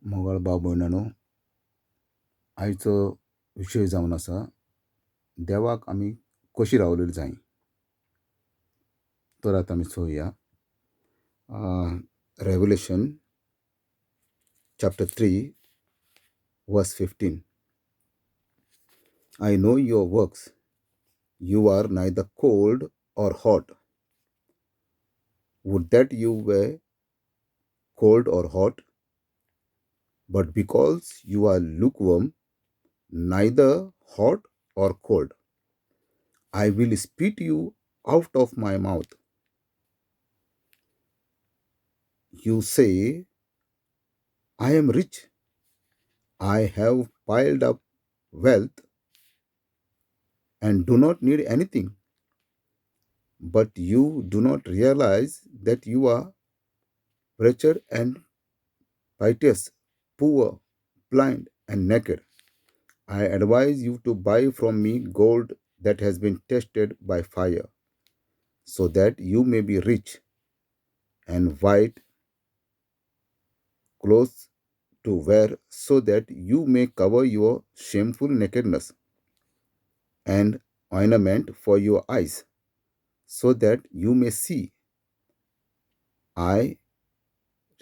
मोगाळ भाव भयणांनो, आयचो विशय जावन आसा देवाक आमी कशी रावलेली जाय. तर आतां आमी चोवया Revelation chapter 3 verse 15. I know your works, you are neither cold or hot. Would that you were cold or hot, but because you are lukewarm, neither hot or cold, I will spit you out of my mouth. You say, I am rich, I have piled up wealth and do not need anything. But you do not realize that you are wretched and piteous, poor, blind, and naked. I advise you to buy from me gold that has been tested by fire, so that you may be rich, and white clothes to wear, so that you may cover your shameful nakedness, and ornament for your eyes, so that you may see. I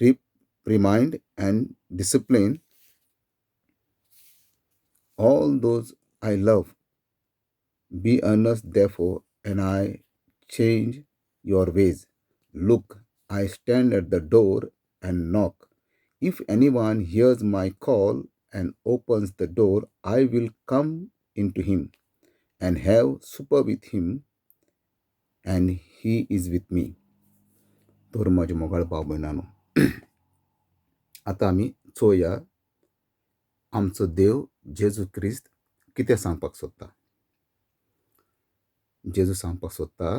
reprimand and discipline all those I love. Be earnest, therefore, and I change your ways. Look, I stand at the door and knock. If anyone hears my call and opens the door, I will come into him and have supper with him, and he is with me. तर म्हज्या मोगाळ भाव भयणांनो, आतां आमी चोया आमचो देव जेजू क्रिस्त कितें सांगपाक सोदता. जेजू सांगपाक सोदता,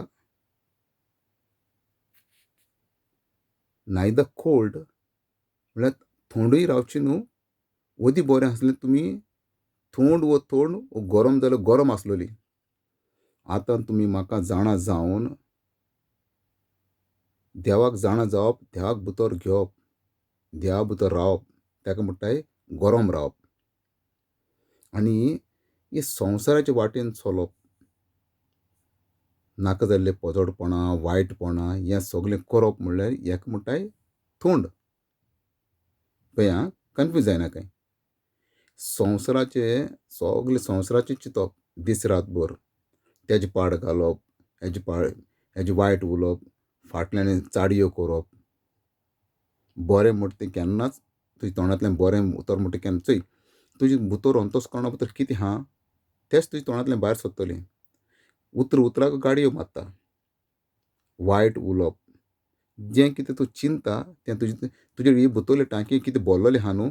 नायदर कोल्ड म्हळ्यार थोंडूय रावची न्हू, ओदी बरें आसलें तुमी थोंड वो थोंड गरम जाल्यार गरम आसलोली. आतां तुमी म्हाका जाणा जावन देवाक जाणा जावप, देवाक भितर घेवप, देवा भितर रावप, ताका म्हणटाय गरम रावप. आनी हे संवसाराचे वाटेन चलप, नाका जाल्ले पोजडपणां, वायटपणां हें सगळें करप म्हणल्यार हेका म्हणटाय थोंड. पळय आं, कन्फ्यूज जायना कांय. संवसाराचे सगळे संवसाराचें चिंतप दीस रातभर, तेजें पाड घालप, हेजें पाड हेजें वायट उलोवप, फाटल्यान चाडयो करप, बरें म्हणटा तें केन्नाच तुज्या तोंडांतल्यान बरें उतर म्हणटा केन्ना. चोय, तुजे भितर अंतस्करणा भितर कितें आहा तेंच तुज्या तोंडांतल्यान भायर सरतलें. उतर उतराक गाडयो मारता, वायट उलोवप, जें कितें तूं चिंता तें तुजें तुजे भितरले टांकी कितें भरलेलें आहा न्हू,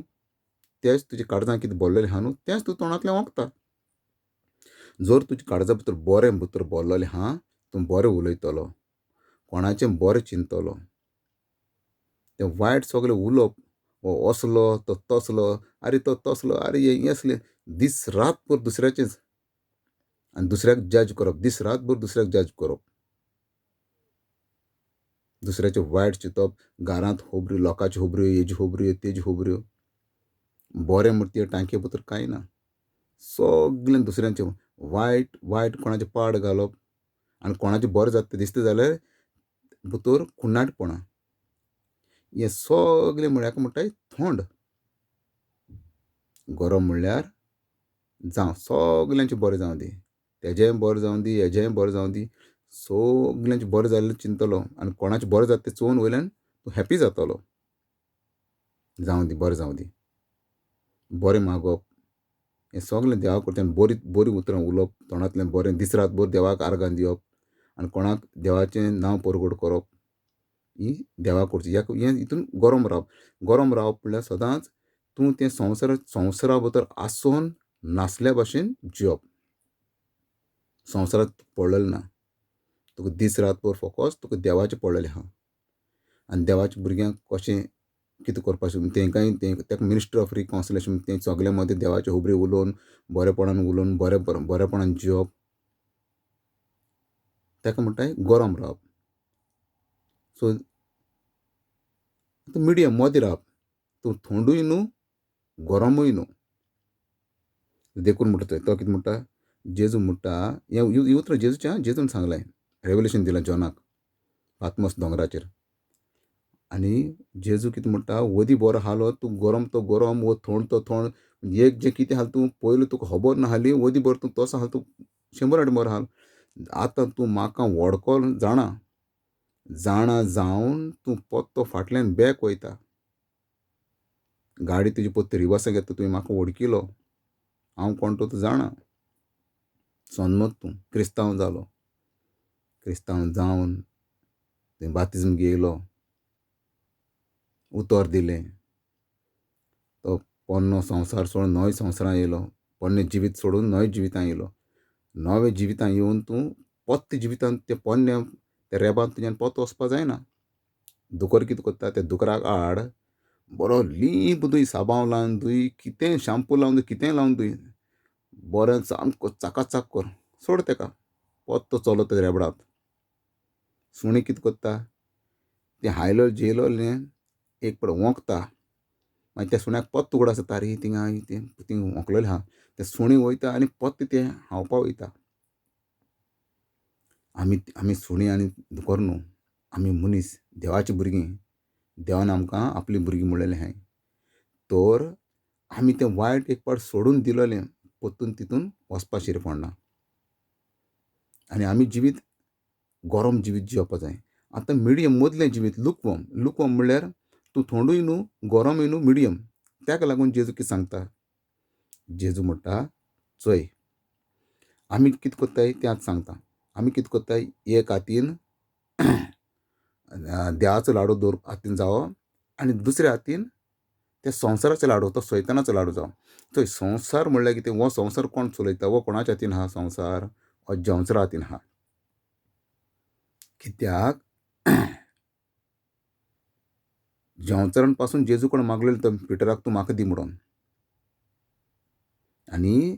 तेंच तुज्या काळजान कितें भरलेलें आहा न्हू, तेंच तूं तोंडांतल्यान ओंकता. जर तुज्या काळजा भितर बरें भितर भरलेलें आहा, तूं बरें उलयतलो, कोणाचें बरें चिंततलो. तें वायट सगळें उलोवप, हो असलो तो तसलो, आरे तो तसलो, आरे हें असलें, दीस रात भर दुसऱ्याचेंच, आनी दुसऱ्याक जज करप, दीस रात भर दुसऱ्याक जज करप, दुसऱ्याचें वायट चिंतप, घरांत खबऱ्यो, लोकांच्यो खबऱ्यो, हेज्यो खबऱ्यो, तेज्यो खबऱ्यो. बरें म्हणटा ते टांकये भितर कांय ना, सगळें दुसऱ्यांचें वायट वायट, कोणाचें पाड घालप, आनी कोणाचें बरें जाता तें दिसता जाल्यार भितर कुन्नाटपणां. हें सगळें म्हळ्यार म्हणटाय थोंड. गरम म्हणल्यार जावं सगल्यांचें बरें जावं दी, तेजेंय बरें जावं दी, हेजेंय बरें जावं दी, सगल्यांचें बरें जाल्लें चिंततलो, आनी कोणाचें बरें जाता तें चोवन वयल्यान तूं हॅपी जातलो. जावं दी, बरें जावं दी, बरें मागप, हें सगळें देवा कडच्यान बरीं बरीं उतरां उलोवप, तोंडांतल्यान बरें दीस रात भर देवाक आर्गां दिवप, आनी कोणाक देवाचें नांव परगट करप, ही देवा कडची. हें हितून गरम रावप. गरम रावप म्हणल्यार सदांच तूं तें संवसार संवसारा भितर आसून नासल्या भाशेन जियेवप. संवसारांत पडलेलें ना, तुका दीस रात भर फोकस तुका देवाचें पडलेलें आहा. आनी देवाच्या भुरग्यांक कशें कितें करपाचें तेंकांय तेका मिनिस्टर ऑफ रिकॉन्सिलेशन, तें सगळें मदीं देवाच्यो खबऱ्यो उलोवन बरेपणान उलोवन बरें बरेपणान जियेवप, ताका म्हणटाय गरम रावप. सो आतां मिडियम मदीं रावप, तूं थोंडूय न्हू गरमूय न्हू. देखून म्हणटा तो कितें म्हणटा, जेजू म्हणटा, हें उतरां जेजूचें, जेजून सांगलें, रेवलेशन दिलां जॉनाक पातमोस दोंगराचेर. आनी जेजू कितें म्हणटा, वदी बरो हालो तूं गरम तो गरम वो थोंड तो थोंड, एक जें कितें आहा तूं पयलू तुका खबर नासली वदी बरो तूं तसो आहा, तूं 100 फावटी बरो आहा. आतां तूं म्हाका वळखोन जाणा जाणा जावन तूं पोत्तो फाटल्यान बॅक वयता, गाडी तुजी पोत्तो रिवर्साक येता, तुवें म्हाका वळखिलो, हांव कोण तो तूं जाणा, सोनमत तूं क्रिस्तांव जालो, क्रिस्तांव जावन तुवें बातिज्म घेयलो, उतर दिलें, तो पोन्नो संवसार सोडून नव्या संवसारान येयलो, पोन्नें जिवीत सोडून नव्या जिवितान येयलो, नव्या जिवितान येवन तूं पोत्ते जिवितान ते पोन्ने त्या रेबान तुज्यान पोत्तो वचपा जायना. दुकर कितें करता, त्या दुकराक हाड बरो लींप धुय, साबांव लावन धुय, कितें शाम्पू लावन धुय, कितेंय लावन धुय, बरें सामको चाकाचाक कर, सोड तेका पोत्तो चलत रेबडांत. सुणें कितें करता, तें हायलो जेयलोलें एक पड वोंकता, मागीर त्या सुण्याक पोत्तो उगडास जाता, आरे थिंगा थिंगा वोंकलेलें आहा, तें सुणें वयता आनी पोत्तें तें खावपा वयता. आमी आमी सुणीं आनी दुकर न्हू, आमी मनीस, देवाची भुरगीं, देवान आमकां आपलीं भुरगीं म्हणलेलें आहाय. तर आमी तें वायट एक पावट सोडून दिलोलें पोत्तून तितून वचपा शिरी पडना. आनी आमी जिवीत गरम जिवीत जियोपा जाय. आतां मिडियम मदलें जिवीत, लुकवम, लुकवम म्हणल्यार तूं थोंडूय न्हू गरमूय न्हू, मिडियम. ताका लागून जेजू कितें सांगता, जेजू म्हणटा चोय आमी कितें कोत्ताय तें आतां सांगता. आमी कितें कोत्ताय, एक हातीन देवाचो लाडू दवर हातीन जावो आनी दुसऱ्या हातीन ते संवसाराचो लाडू, तो सैतानाचो लाडू जावो. चोय संवसार म्हणल्यार कितें, हो संवसार कोण चलयता, हो कोणाच्या हातीन आहा संवसार, हो जेवंसरा हातीन आहा. कित्याक जेवंसरान पासून जेजू कोण मागलेलो तो पिटराक तूं म्हाका दी म्हणून. आनी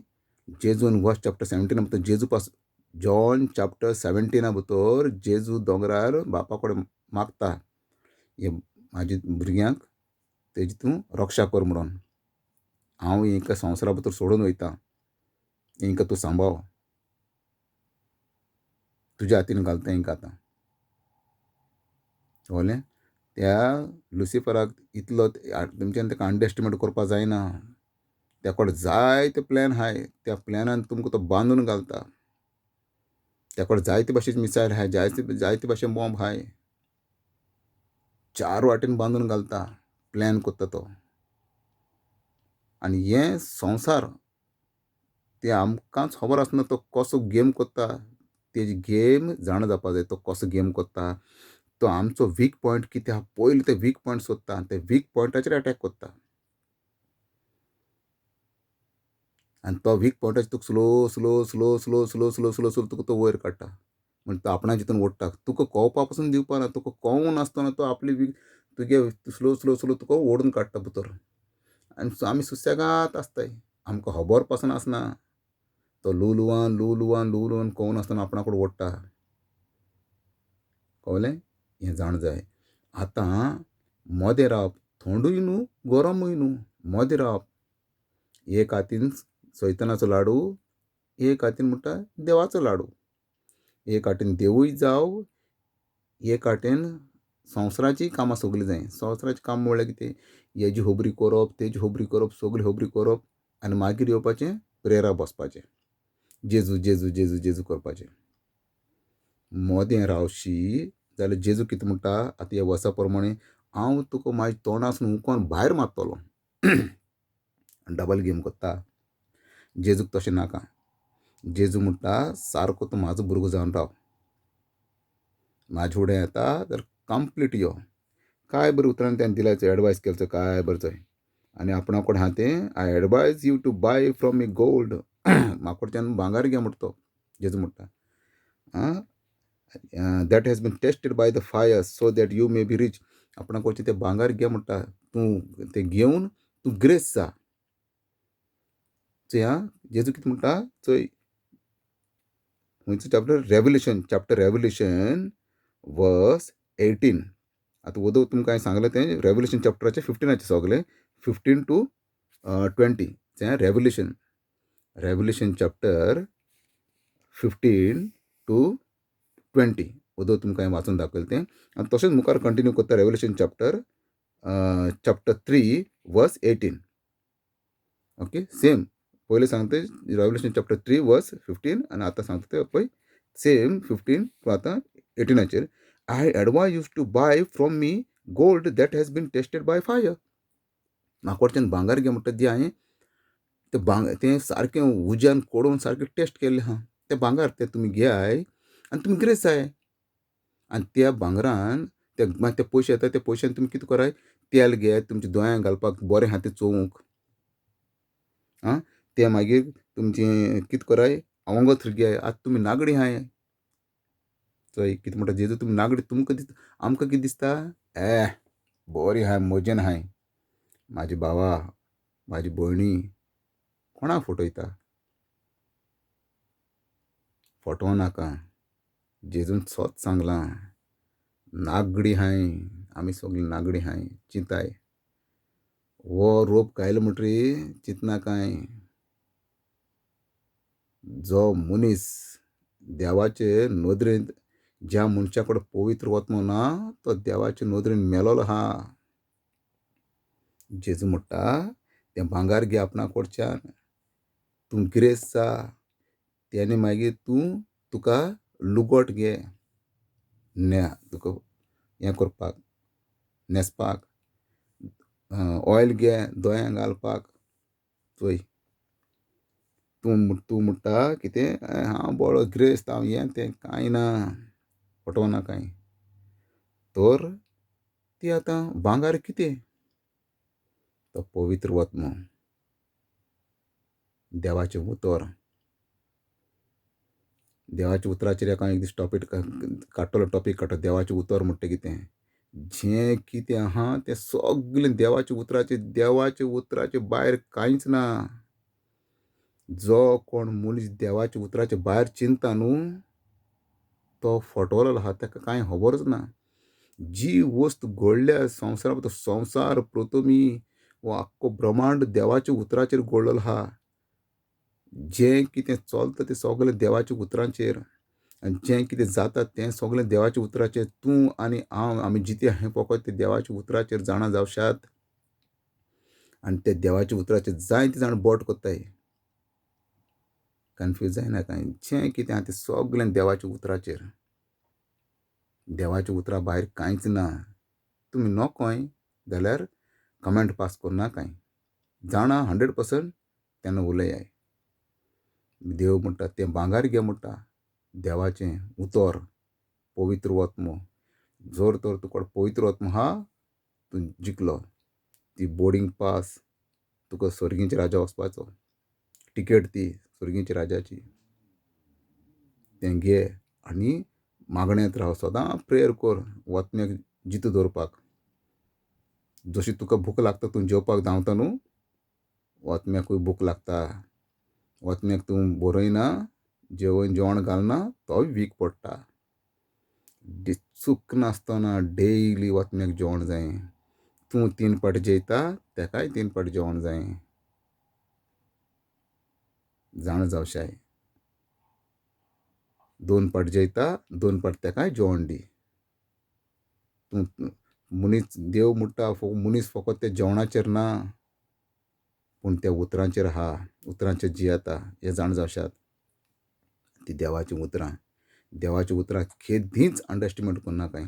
जेजून वर्स चॅप्टर 17 भितर जेजू पास जॉन चॅप्टर 17 भितर जेजू दोंगरार बापा कडेन मागता, हे म्हाजे भुरग्यांक तेजी तूं रक्षा कर म्हणून, हांव हेंकां संवसारा भितर सोडून वयता, हेंकां तूं सांबाळ, तुज्या हातीन घालता हेंकां आतां. कळ्ळें? त्या लुसिफराक इतलो तुमच्यान ताका अंडरएस्टिमेट करपाक जायना. त्या कडेन जायते प्लॅन आहाय, त्या प्लॅनान तुमकां तो बांदून घालता. त्या कडेन जायते भाशेचे मिसायल आहाय, जायते जायते भाशेन बॉम्ब आहाय, चार वाटेन बांदून घालता, प्लॅन करता तो. आनी हें संवसार तें आमकांच खबर आसना तो कसो गेम करता, तेजी गेम जाणा जावपा जाय, तो कसो गेम करता, तो आमचो वीक पॉयंट कितें आहा पयलीं ते वीक पॉयंट सोदता आनी ते वीक पॉयंटाचेर एटॅक करता. आनी तो वीक पॉयंटाचेर तुका slow slow slow slow slow slow slow slow तुका तो वयर काडटा, म्हण तो आपणा जितून ओडटा, तुका कळपा पसून दिवपा ना, तुका कळूंक नासतना तो आपली वीक तुगे स्लो स्लो स्लो तुका ओडून काडटा भितर. आनी आमी सुसेगाद आसताय, आमकां खबर पासून आसना, तो लुलुवान लुलुवान लुलुवान कळून आसतना आपणा कडेन ओडटा. कळ्ळें? हें जाण जाय. आतां मदें रावप, थोंडूय न्हू गरमूय न्हू, मदें रावप. एक हातीन सैतानाचो लाडू, एक हातीन म्हणटा देवाचो लाडू. एक हातीन देवूय जावं, एक हातीन संवसाराचीं कामां सगलीं जाय. संवसाराचीं कामां म्हणल्यार कितें, हेजी होबरी करप, तेजी होबरी करप, सगली होबरी करप आनी मागीर येवपाचें प्रेयराक बसपाचें, जेजू जेजू जेजू जेजू करपाचें. मदें रावशी जाल्यार जेजू कितें म्हणटा, आतां ह्या वर्सा प्रमाणे हांव तुका म्हाज्या तोंडासून हुंकोन भायर मारतलो. डबल गेम करता. जेजूक तशें नाका. जेजू म्हणटा सारको तूं म्हाजो भुरगो जावन राव, म्हाजे फुडें येता तर कंप्लीट यो. काय बरें उतरान तेणें दिलां एडवायस केलो काय बरें चोय. आनी आपणा कडेन आहा तें I advise you to buy from me gold, म्हाका कडच्यान भांगर घे म्हणटा तो. जेजू म्हणटा आं, that has been tested by the fire so that you may be rich. आपणा कडचें तें भांगर घे म्हणटा, तूं तें घेवन तूं ग्रेस जा. चोय आं, जेजू कितें म्हणटा चोय, खंयचो chapter, Revelation chapter, Revelation verse 18. आतां वोदोळ तुमकां हांवें सांगलें तें रेवलेशन चॅप्टराचें 15 सगलें 15 to 20, Revelation, Revelation chapter 15 to 20 ओदो तुमकां हांवें वाचून दाखयलें तें. आनी तशेंच मुखार कंटिन्यू करता Revelation chapter chapter 3 verse 18. Okay, same पयलें सांगता रेवलेशन चॅप्टर 3 वर्स 15 आनी आतां सांगता तें पळय सेम 15 टू आतां 18. I advise you to buy from me gold that has been tested by fire. म्हाका भांगर घे म्हणटा दी हांवें तें तें सारकें उज्यान कोडोवन सारकें टेस्ट केल्लें आहा तें भांगर, तें तुमी घेयाय आनी तुमी गिरेस्त जाय. आनी त्या भांगरान ते मागीर ते पयशे येता, त्या पयशान तुमी कितें कराय, तेल घेयात तुमच्या दोळ्यांक घालपाक बरें आहा तें चोवूंक. आं, तें मागीर तुमचें कितें कराय, अंगोत्र घेयाय. आतां तुमी नागडी आहाय चोय कितें म्हणटा जेजू, तुमी नागडी, तुमकां दिसता, आमकां कितें दिसता, ए बरी आहाय मजेन आहाय. म्हाजे भावा म्हाजी भयणी कोणाक फटयता, फटोवं नाका. जेजून सत सांगलां, नागडी आहाय, आमी सगळीं नागडी आहाय. चिंताय हो रोप घायलो म्हणटरी चिंतनाकाय. जो मनीस देवाचे नदरेंत, ज्या मनशा कडेन पवित्र आत्मो ना तो देवाचे नदरेन मेलोलो आहा. जेजू म्हणटा तें भांगर घे आपणा कडच्यान, तूं गिरेस्त जा, तेणे मागीर तूं तुका लुगट घे तुका हें करपाक न्हेसपाक, ऑयल घे दोळ्यांक घालपाक. चोय तूं तूं म्हणटा कितें हांव बरो गिरेस्त, हांव हें तें कांय ना, फटोवना कांय. तर ती आतां भांगर कितें, तो पवित्र आत्मो, देवाचें उतर. देवाच्या उतराचेर एका एक दीस टॉपीक काडटलो, टॉपीक काडटलो देवाचें उतर म्हणटा कितें, जें कितें आहा तें सगलें देवाच्या उतराचेर, देवाच्या उतराचे भायर कांयच ना. जो कोण मनीस देवाच्या उतराचे भायर चिंता न्हू तो फटवलो आहा, ताका कांय खबरच ना. जी वस्त घडल्या संवसार, तो संवसार पृथ्वी हो आख्खो ब्रह्मांड देवाच्या उतराचेर घडलेलो आहा. जें कितें चलता तें सगलें देवाच्या उतरांचेर, आनी जें कितें जाता तें सगलें देवाच्या उतराचेर. तूं आनी हांव आमी जिते आहाय फकत ते देवाच्या उतराचेर जाणा जावशात, आनी ते देवाच्या उतराचेर जायते जाण बोट करताय. कन्फ्यूज जायना कांय, जें कितें आहा तें सगलें देवाच्या उतराचेर, देवाच्या उतरा भायर कांयच ना. तुमी नोकोय जाल्यार कमेंट पास करनाकाय, जाणा 100% तेन्ना उलयाय. देव म्हणटा तें भांगर घे म्हणटा, देवाचें उतर, पवित्र आत्मो. जर तर तुका पवित्र आत्मो आहा तूं जिखलो, ती बोर्डींग पास तुका सर्गीच्या राजा वचपाचो टिकेट ती सर्गीच्या राजाची, तें घे आनी मागण्यांत राव, सदां प्रेयर कर आत्म्याक जितो दवरपाक. जशी तुका भूक लागता तूं जेवपाक धांवता न्हू, आत्म्याकूय भूक लागता. आत्म्याक तूं बरयना, जेवण जेवण घालना, तोय वीक पडटा. चुकनासतना डेली आत्म्याक जेवण जाय. तूं 3 पाट जेयता, तेकाय 3 पाट जेवण जाय. जाणा जावशाय, 2 पाट जेयता, 2 पाट तेकाय जेवण दी. तूं मनीस, देव म्हणटा मनीस फकत ते जेवणाचेर ना, पूण त्या उतरांचेर आहा, उतरांचेर जियेता, हें जाण जावशात. ती देवाचीं उतरां, देवाचीं उतरां केदींच अंडरएस्टिमेट करनाकाय.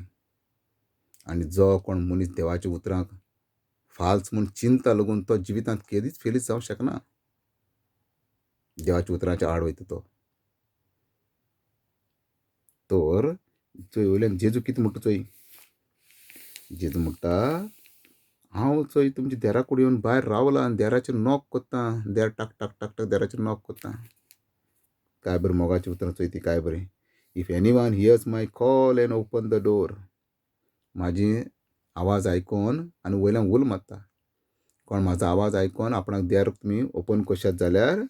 आनी जो कोण मनीस देवाच्या उतरांक फाल्स म्हूण चिंता लागून तो जिवितांत केदीच फेलीस जावंक शकना. देवाच्या उतरांच्या आड वयता तो. तर चोय वयल्यान जेजू कितें म्हणटा चोय, जेजू म्हणटा हांव चोय तुमच्या देरा कडेन येवन भायर रावला आनी देराचेर नॉक करता, देर टाक टाक टाक टाक देराचेर नॉक करता. काय बरें मोगाचीं उतरां चोय ती काय बरें. If anyone hears my call and open the door, म्हाजी आवाज आयकोन आनी वयल्यान उलो मारता. कोण म्हाजो आवाज आयकोन आपणाक देर तुमी ओपन करशात जाल्यार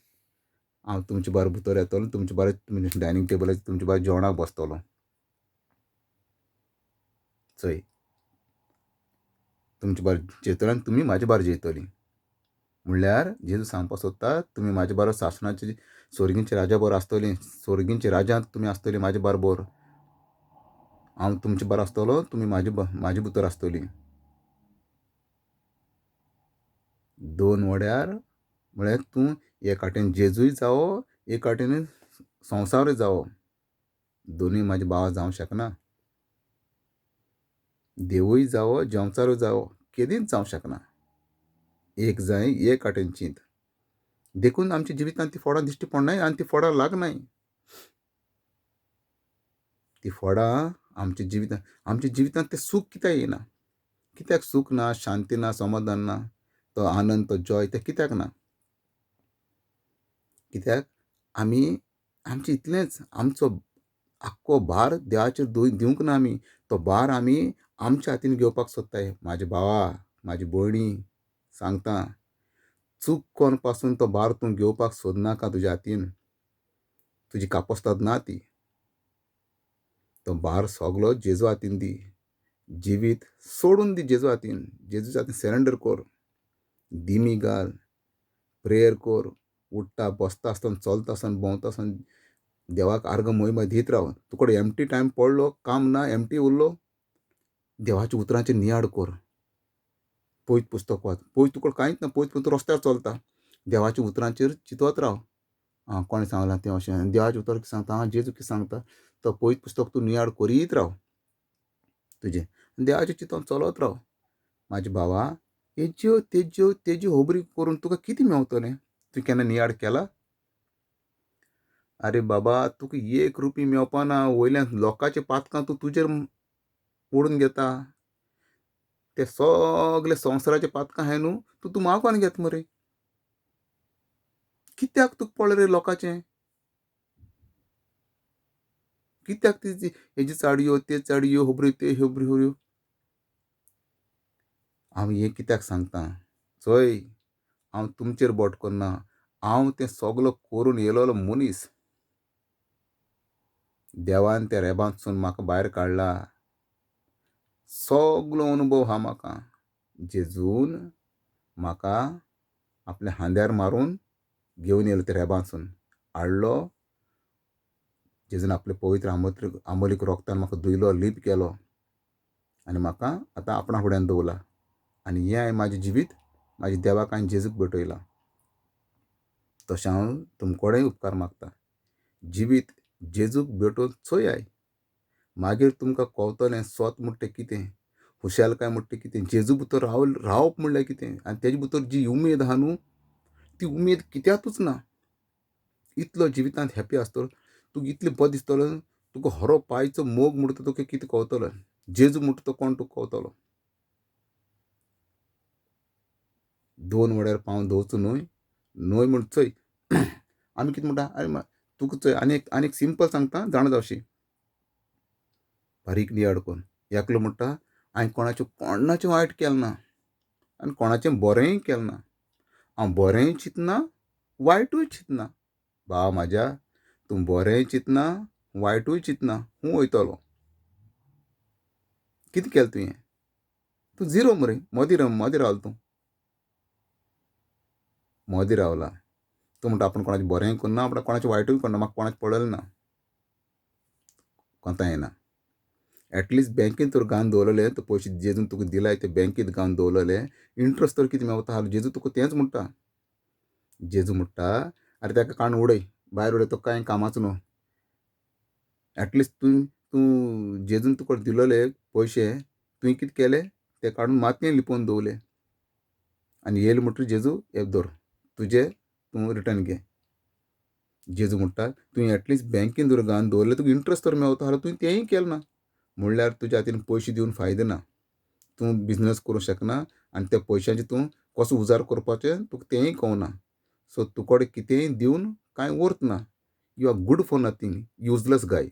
हांव तुमचे बार भितर येतलो, तुमचे बार डायनींग टेबलाचेर तुमचे बार जेवणाक बसतलो. चोय तुमचे बार जेतलो आनी तुमी म्हाजे बार जेयतली. म्हणल्यार जेजू सांगपाक सोदता, तुमी म्हाजे बरोबर सासणाचे सोर्गींचे राजा बरोबर आसतलीं, सोर्गींचे राजांत तुमी आसतलीं म्हाजे बरोबर. हांव तुमचे बरो आसतलो, तुमी म्हाजे म्हाजे भितर आसतलीं. दोन वड्यार म्हळ्यार तूं एक वाटेन जेजूय जावो, एक वाटेन संवसारूय जावो. दोनूय म्हाजे भावा जावंक शकना. देवूय जावो, जेंवचारूय जावो, केदींच जावंक शकना. एक जाय, एक वाटेन चींत. देखून आमच्या जिवितांत ती फोडां दिश्टी पडनाय आनी ती फोडां लागनाय. ती फोडां आमच्या जिवितांत, आमच्या जिवितांत तें सूख कित्याक येना? कित्याक सूख ना, शांती ना, समाधान ना, तो आनंद, तो जॉय, तें कित्याक ना? कित्याक आमी आमचें इतलेंच, आमचो आख्खो भार देवाचेर दिवंक ना आमी. तो भार आमी आमच्या हातीन घेवपाक सोदताय. म्हाजे भावा, म्हाजी भयणी, सांगता, चूक कोन पासून तो भार तूं घेवपाक सोदनाका तुज्या हातीन. तुजी कापस्ताद ना ती. तो भार सगलो जेजू हातीन दी. जिवीत सोडून दी जेजू हातीन. जेजूच्या हातीन सरेंडर कर. दिमी घाल, प्रेयर कर. उठ्ठा बसता आसतना, चलता आसतना, भोंवता आसतना देवाक आर्गां मोहिमा दीत राव. तुका एमटी टायम पडलो, काम ना, एमटी उरलो, देवाच्या उतरांचेर नियाळ कर. पयत पुस्तक वाच. पयत तुका कांयच ना, पयत तूं रस्त्यार चलता, देवाच्या उतरांचेर चिंतत राव. आं, कोणें सांगलां तें अशें, देवाचें उतर कितें सांगता, आं, जेजू कितें सांगता, तो पयत पुस्तक तूं नियाळ करीत राव तुजें. देवाचें चिंतून चलत राव. म्हाजे भावा, हेज्यो तेज्यो तेज्यो होबरी करून तुका कितें मेवतलें? तुवें केन्ना नियाळ केला? आरे बाबा, तुका एक रुपी मेवपा ना, वयल्यान लोकांचें पातकां तूं तुजेर ओडून घेता. ते सगले संवसाराचे पातकां आहाय न्हू, तूं तूं मागोन घेता मरे. कित्याक तुका पडलें रे लोकांचें? कित्याक ती हेजी चाडयो, ते चाडयो, होबऱ्यो, ते होबऱ्यो? हांव हें कित्याक सांगता? चोय, हांव तुमचेर बोट करना. हांव तें सगलो करून येयलोलो मनीस. देवान त्या रेबांतसून म्हाका भायर काडला. सगलो अनुभव आहा म्हाका. जेजून म्हाका आपल्या खांद्यार मारून घेवन येयलो त्या रेबांतसून हाडलो. जेजून आपले पवित्र आमोलीक रोगतान म्हाका धुयलो, लीप केलो आनी म्हाका आतां आपणा फुड्यान दवरला. आनी हें हांवें म्हाजें जिवीत म्हाज्या देवाक आनी जेजूक भेटयलां. तशें हांव तुमकोडेय उपकार मागता. जिवीत जेजूक भेटोवन चोयाय, मागीर तुमकां कळटलें सोत म्हणटा तें कितें, खुशालकाय म्हणटा तें कितें, जेजू भितर रावप म्हणल्यार कितें, आनी तेजे भितर जी उमेद आहा न्हू, ती उमेद कित्याकूच ना. इतलो जिवितांत हॅपी आसतलो, तुका इतलें बरें दिसतलो, तुका हरो पायचो मोग म्हणटा तुका कितें कळटलो, जेजू म्हणटा तो कोण तुका कळटलो. दोन वड्यार पांव दवरचो न्हय, न्हय म्हण चोय आमी कितें म्हणटा, आरे तुका चोय आनी एक सिंपल सांगता, जाणा जावशी, बारीक नियाळ करून. एकलो म्हणटा हांवें कोणाचें कोणाचें वायट केलें ना आनी कोणाचें बरेंय केलें ना. हांव बरेंय चिंतना, वायटूय चिंतना. भावा म्हाज्या, तूं बरेंय चिंतना, वायटूय चिंतना, हूं वयतलो. कितें केलें तुवें? तूं झिरो मरे, मदीं मदीं रावलो तूं, मदीं रावला. तूं म्हणटा आपूण कोणाचें बरेंय करना, आपूण कोणाचें वायटूय करना, म्हाका कोणाचें पडलें ना, कोंता येना. एटलिस्ट बँकेन तर घालून दवरलेले, तो पयशे जेजून तुका दिलाय ते बँकेंत घालून दवरलेले, इंट्रस्ट तर कितें मेवता आसलो. जेजू तुका तेंच म्हणटा. जेजू म्हणटा, आरे ताका काडून उडय, भायर उडय, तो कांय कामाचो न्हू. एटलिस्ट तूं तूं जेजून तुका दिलोले पयशे तुवें कितें केले, ते काडून मातयेन लिपोवन दवरले. आनी येयले म्हणटकीर जेजू एक दवर तुजे, तूं रिटर्न घे. जेजू म्हणटा, तुवें एटलिस्ट बँकेन जर घालून दवरले, तुका इंट्रस्ट तर मेवता जाल्यार तुवें तेंय केलें ना. म्हणल्यार तुज्या हातीन पयशे दिवन फायदो ना. तूं बिजनस करूंक शकना आनी त्या पयशांचे तूं कसो उजार करपाचें तुका तेंय कळना. सो तुकडे कितेंय दिवन कांय वर्थ ना. You are good for nothing, useless guy.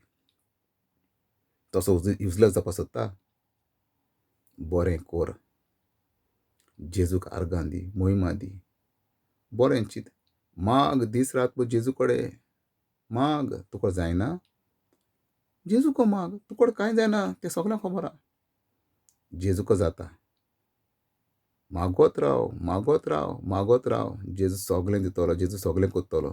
तसो युजलेस जावपा सोदता? बरें कोर, जेजूक आर्गां दी, मोहिमा दी, बरें चिंत, माग दीस रात जेजू कडेन माग. तुका जायना जेजूको माग, तुका कांय जायना तें सगळें खबर आहा. जेजूको जाता. मागोत राव, मागोत राव, मागोत राव, जेजू सगळें दितलो, जेजू सगळें करतलो.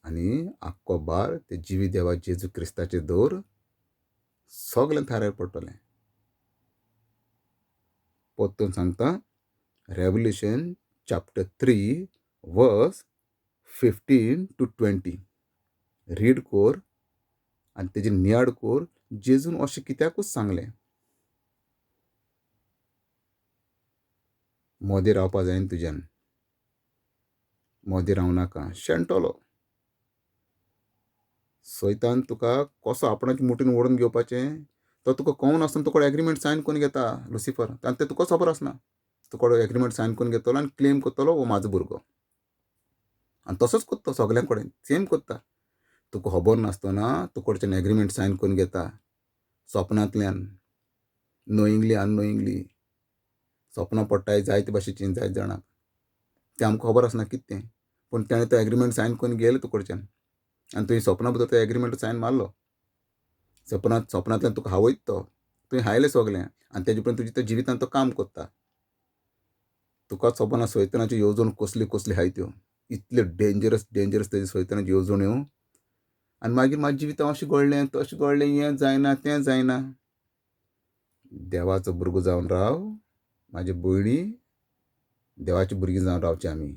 आनी आख्खो भार ते जिवी देवा जेजू क्रिस्ताचेर दवर, सगळें थारार पडटलें. परतून सांगता, Revelation chapter 3 verse 15 to 20 read कोर आनी तेजी नियाळ कोर. जेजून अशें कित्याकूच सांगलें? मोदें रावपा जायना तुज्यान, मोदें रावं नाका, शेणटलो. सैतान तुका कसो आपणाचे मुठीन ओडून घेवपाचें तो तुका कोण नासतना तुका एग्रीमेंट सायन करून घेता लुसिफर, आनी तें तुका खबर आसना. तुका एग्रीमेंट सायन करून घेतलो आनी क्लेम करतलो हो म्हाजो भुरगो, आनी तसोच करता सगल्यां कडेन सेम करता. तुका खबर नासतना तुकडच्यान एग्रीमेंट सायन करून घेता सपनांतल्यान, नोईंगली अननोईंगली. सपनां पडटाय जायते भाशेचीं जायते जाणांक, तें आमकां खबर आसना कितें तें, पूण तेणें तो एग्रीमेंट सायन करून घेयलो तुकडच्यान आनी तुवें सपना भितर तो एग्रीमेंट सायन मारलो. सपनांतल्यान तुका हावयत तो, तुवें हायलें सगलें आनी तेजे उपरांत तुज्या त्या जिवितांत तो काम करता. तुकाच खबर ना सैतानाची येवजण कसली कसली आहाय त्यो, इतल्यो डेंजरस डेंजरस तेजी सैतानाची येवजण्यो. आनी मागीर म्हाजें जिवितांत अशें घडलें तशें घडलें, हें जायना तें जायना. देवाचो भुरगो जावन राव म्हाजे भयणी, देवाची भुरगीं जावन रावचीं आमी,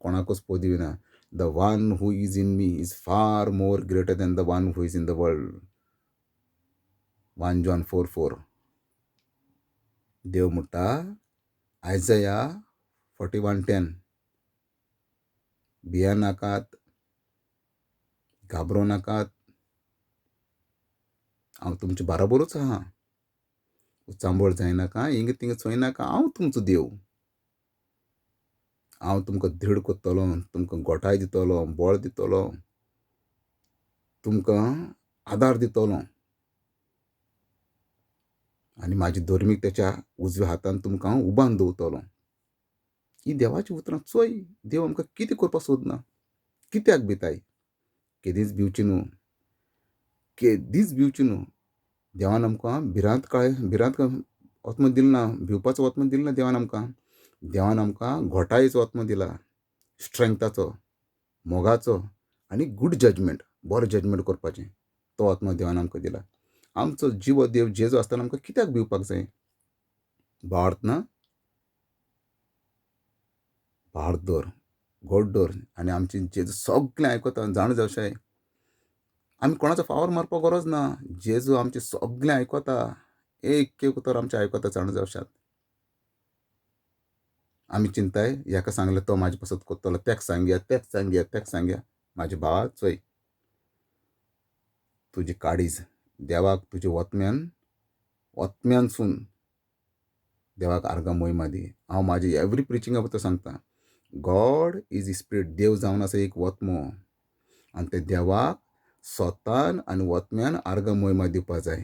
कोणाकूच पदवी ना. The one who is in me is far more greater than the one who is in the world. 1 John 4:4. देव म्हणटा आयजया 41:10, भिया नाकात, घाबरों नाकात, हांव तुमचे बाराबरूच आहा. उचांबळ जायनाका, हिंगा थिंगा चोयनाका, हांव तुमचो देव. हांव तुमकां धीड करतलो, तुमकां गोठाय दितलो, बळ दितलो, तुमकां आदार दितलो. आनी म्हाजी धर्मीक तेच्या उजव्या हातान तुमकां हांव उबारून दवरतलो. ही देवाचीं उतरां चोय, देव आमकां कितें करपाक सोदना. कित्याक भिताय? केदींच भिवचें न्हू, केदींच भिवचें न्हू. देवान आमकां भिरांत काय भिरांत आत्मो दिल ना, भिवपाचो आत्मो दिल ना देवान आमकां. देवान आमकां घोटायेचो आत्मो दिला, स्ट्रेंथाचो, मोगाचो आनी गूड जजमेंट, बरो जजमेंट करपाचें तो आत्मो देवान आमकां दिला. आमचो जिवो देव जेजू आसतना आमकां कित्याक भिवपाक जाय? भावार्थ ना, भावार्थ दवर, घट दवर आनी आमचे जेजू सगळें आयकता. जाणा जावशाय, आमी कोणाचो फावर मारपाक गरज ना. जेजू आमचें सगळें आयकता, एक एक उतर आमचें आयकता. जाणा जावशात, आमी चिंताय हेका सांगलें तो म्हाजे पासत करतलो, तेका सांगया, तेका सांगया, तेका सांगया. म्हाजे भावा चोय, तुजी काळीज देवाक तुज्या वतम्यान वतम्यानसून देवाक आर्गां मोहिमा दी. हांव म्हाजे एवरी प्रिचिंगा भितर सांगता, गॉड is spirit. देव जावन आसा एक वतमो आनी ते देवाक स्वतान आनी वतम्यान आर्गां मोहिमा दिवपा जाय.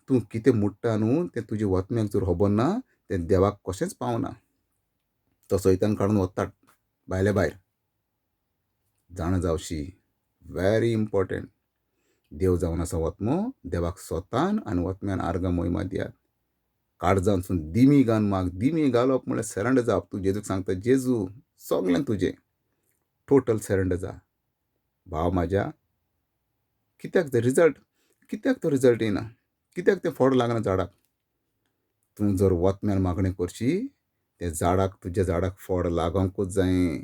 तूं कितें मुट्टा न्हू तें तुज्या वतम्याक जर खबर ना तें देवाक कशेंच पावना. तो सैतान काडून वता भायले भायर. जाणा जावशी, वेरी इम्पोर्टंट. देव जावन आसा वतमो, देवाक स्वतान आनी वतम्यान आर्गां मोहिमा दियात. काळजांतसून दिमी घालून माग, दिमी घालप म्हळ्यार सरेंडर जावप. तूं जेजूक सांगता, जेजू सगळें तुजें, टोटल सरेंडर जा. भाव म्हाज्या, कित्याक ते रिजल्ट, कित्याक तो रिजल्ट येना, कित्याक तें फळ लागना झाडाक? तूं जर वतम्यान मागणें करशी, तें झाडाक, तुज्या झाडाक फळ लागोंकूच जाय.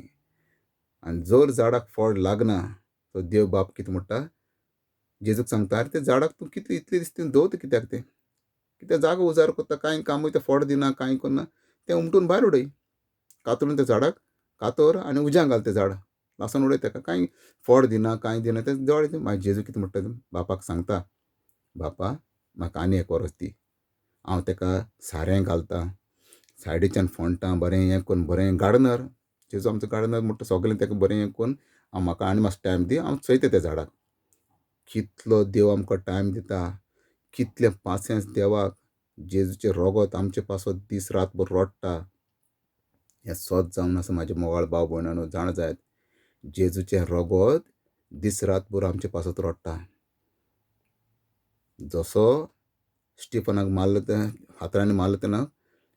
आनी जर झाडाक फळ लागना तो देव बाप कितें म्हणटा, जेजूक सांगता, आरे तें झाडाक तूं कितें इतले दीस तूं दवरता कित्याक तें? कित्याक जागो उजार करता, कांय कामूय तें फळ दिना, कांय करना, तें उमटून भायर उडय. कातरून त्या झाडाक कातर आनी उज्यांत घाल तें झाड, लासून उडय तेका. कांय फळ दिना, कांय दिना तें जळ. मागीर जेजू कितें म्हणटा, बापाक सांगता, बापा म्हाका आनी एक वरस दी, हांव तेका सारें घालता, सायडीच्यान फोंडटा, बरें हें करून, बरें गार्डनर, जेजू आमचो गार्डनर म्हणटा सगळें तेका बरें हें करून, हांव म्हाका आनी मातसो टायम दी, हांव चोयता त्या झाडाक. कितलो देव आमकां टायम दिता, कितलें पासियेंस देवाक. जेजूचें रोगोत आमचे पासत दीस रातभर रडटा. हें सत जावन आसा म्हाजे मोगाळ भाव भयणांनो, जाणा जायात, जेजूचें रोगोत दीस रातभर आमचे पासत रडटा. जसो स्टिफनाक मारलो तें फातरांनी मारलो तेन्ना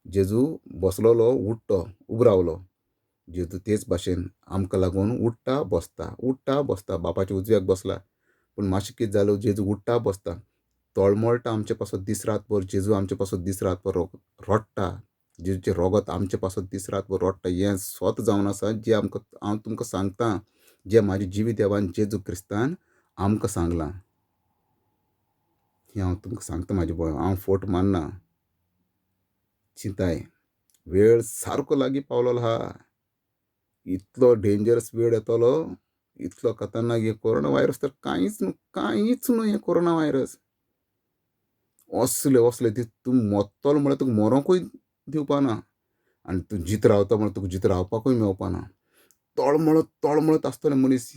जेजू बसलोलो उठ्ठो, उबो रावलो. जेजू तेच भाशेन आमकां लागून उठ्ठा बसता, उठ्ठा बसता, बापाच्या उजव्याक बसला. पूण मातशें कितें जालें, जेजू उठ्ठा बसता, तळमळटा आमचे पासत दीस रातभर. जेजू आमचे पासत दीस रातभर रडटा. जेजूचें रोगत आमचे पासत दीस रातभर रडटा. हें सत जावन आसा जें आमकां हांव तुमकां सांगता, जें म्हाजे जिवी देवान जेजू क्रिस्तान आमकां सांगलां, हें हांव तुमकां सांगता. म्हाजे भोव हांव फोट मारना. चिंताय, वेळ सारको लागीं पावलोलो आहा. इतलो डेंजरस वेळ येतलो, इतलो खतरनाक. हे कोरोना वायरस तर कांयच न्हू, कांयच न्हू. हें कोरोना वायरस असले असले दीस, तूं मरतलो म्हळ्यार तुका मरोंकूय दिवपा ना, आनी तूं जीत रावता म्हळ्यार तुका जीत रावपाकूय मेवपा ना. तळमळत तळमळत आसतलो मनीस,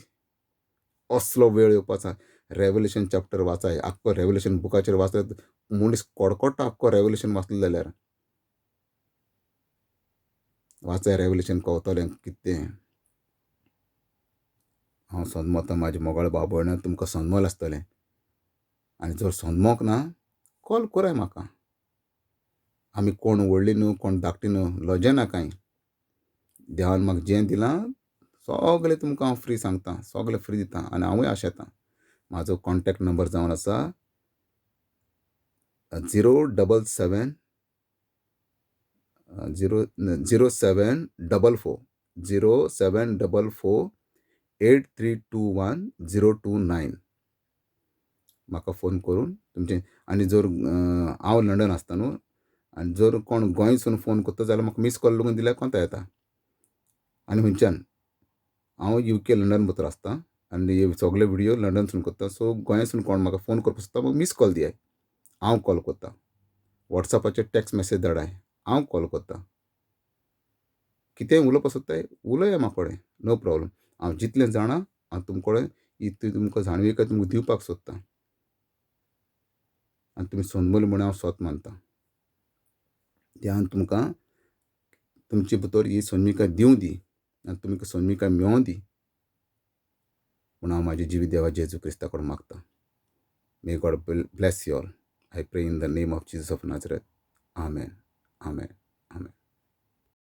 असलो वेळ येवपाचो. रेवलेशन चॅप्टर वाचाय, आख्खो रेवलेशन बुकाचेर वाचत मनीस कडकडटा. आख्खो रेवलेशन वाचलो जाल्यार वाचाय, रेवलेशन कवतलें कितें. हांव सोदमोता म्हाजे मोगाळ भाव भयणां, तुमकां सोदमोल आसतलें. आनी जर सोदमोक ना, कॉल कराय म्हाका. आमी कोण व्हडली न्हू, कोण धाकटी न्हू, लजेना कांय. देवान म्हाका जें दिलां सगळें तुमकां हांव फ्री सांगता, सगळें फ्री दिता, आनी हांवूय आशेतां. म्हाजो कॉन्टेक्ट नंबर जावन आसा 0 double 7 0 0 7 double 4 0 7 double 4 8 3 2 1 0 2 9. म्हाका फोन करून तुमचें. आनी जर हांव लंडन आसता न्हू, आनी जर कोण गोंयसून फोन करता जाल्यार म्हाका मीस कॉल लागून दिल्यार कोंता येता. आनी खंयच्यान हांव युके लंडन भितर आसता आनी सगळे विडियो लंडनसून करता. सो गोंयासून कोण म्हाका फोन करपाक सोदता, म्हाका मीस कॉल दियाय, हांव कॉल करता. वॉट्सॅपाचेर टॅक्स्ट मॅसेज धाडाय, हांव कॉल करता. कितेंय उलोवपाक सोदताय, उलया म्हाका कडेन, नो प्रोब्लम. हांव जितलें जाणा हांव तुमचे कडेन इतली तुमकां जाणविकाय तुमकां दिवपाक सोदतां, आनी तुमी समजले म्हूण हांव सोत मानता. देवान तुमकां तुमचे भितर ही समजिकाय दिवं दी, आनी तुमकां समजिकाय मेळों दी म्हूण हांव म्हाज्या जिवी देवा जेजू क्रिस्ता कडेन मागता. May God bless you all. I pray in the name of Jesus of Nazareth. Amen. Amen.